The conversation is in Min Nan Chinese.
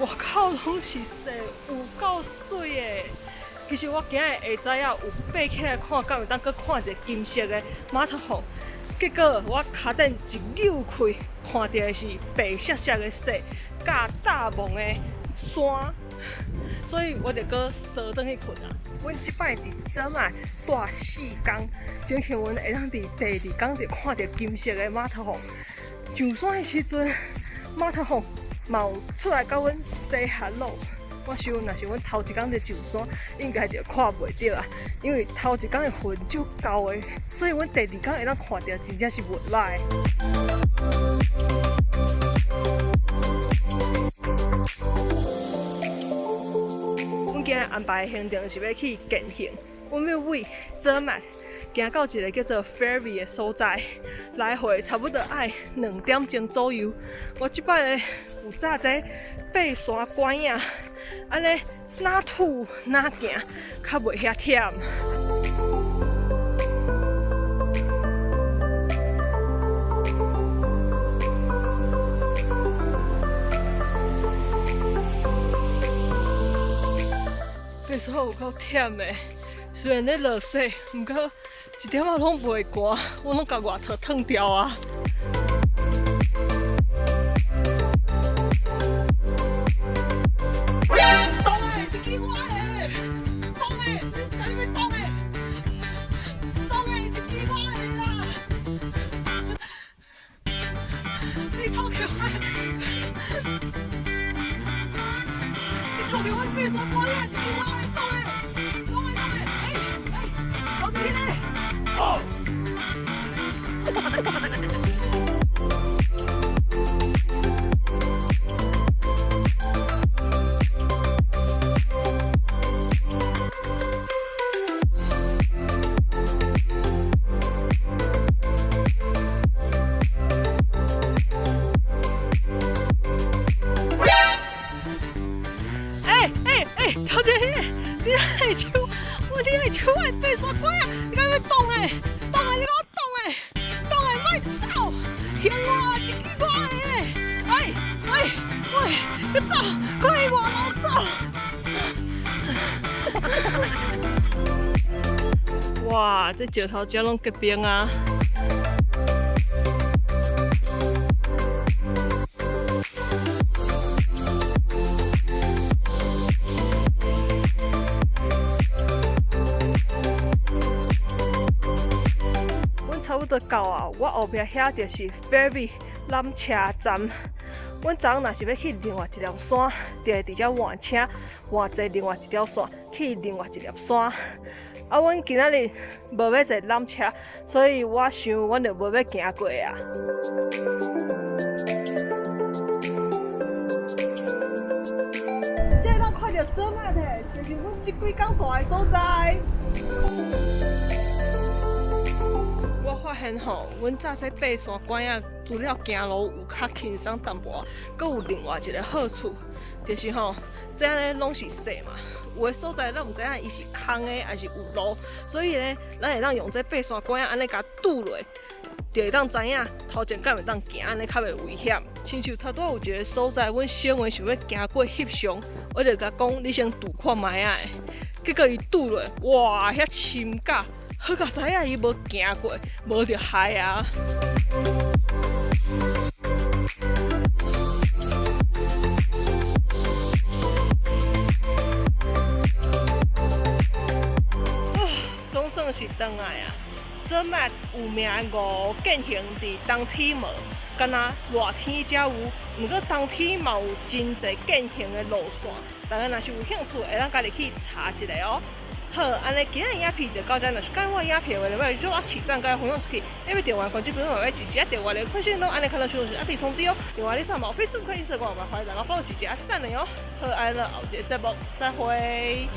外口攏是雪，有夠媠的。其實我今日下早仔有爬起來看，敢會當閣看一個金色的馬特洪。結果我跤頂一扭開，看著的是白雪雪的雪，佮罩霧的山，所以我就閣趖轉去睏啊。阮這擺佇這馬蹛4工，真幸運會當佇第二工就看著金色的馬特洪。上山的時陣，馬特洪嘛有出來佮阮 say hello。我想，若是阮頭一工就上山，應該就看袂著啊，因為頭一工的雲足厚的，所以阮第二工會當看著，真正是袂䆀。阮今日安排的行程是欲去健行，阮欲佇澤麥行到一個叫做 Ferry 的所在，來回差不多愛2點鐘左右。我這擺咧有紮這爬山拐仔，按呢若吐若行，較袂遐忝。爬山有夠忝的，雖然咧落雪，毋過一點仔攏袂寒，我攏共外套脫掉啊。動的，這支我的，動的，你欲動的，動的，這支我的啦！你偷去我，你偷去我爬山拐仔，這支我的，動的，動的，動的，欸欸，偷出去咧！哦。欸欸欸，頭前彼个，你愛搶我，你愛搶我的爬山拐仔，你敢欲動的？動的，你給我動的，動的，莫走，還我，這支我的，欸喂喂，你走，快外路走！哇，這石頭遮攏結冰啊！阮差不多到啊，我後壁遐就是 Ferry 纜車站。阮昨昏若是欲去另外一粒山，就會佇遮換車，換坐另外一條線去另外一粒山。啊，阮今仔日無欲坐纜車，所以我想阮就無欲行過啊。這會當看著澤麥的，就是阮這幾工蹛的所在。我發現吼，阮紮這爬山拐仔，除了行路有較輕鬆淡薄，閣有另外一個好處，就是吼，這按呢攏是雪嘛，有的所在咱毋知影伊是空的抑是有路，所以呢，咱會當用這爬山拐仔按呢共拄落，就會當知影頭前敢會當行，按呢較袂危險。親像頭拄仔有一個所在，阮小妹想欲行過翕相，我就共講你先拄看覓仔，結果伊拄落，哇，遐深甲！好佳哉啊！伊無行過，無著害啊！總算是轉來啊！澤麥有名的五健行佇冬天無，敢若熱天才有。毋過冬天嘛有真濟健行的路線，大家若是有興趣，會當家己去查一下哦。好，按呢今仔影片就到這，若是喜歡我影片的話，就我起讚佮分享出去，欲訂閱關注朋友嘛，欲直接訂閱咧，快訊攏按呢看到訊息按閉通知哦。另外你上網 Facebook、Instagram 嘛，歡迎大家 follow 直接按讚的哦。好，按呢後一個節目再會。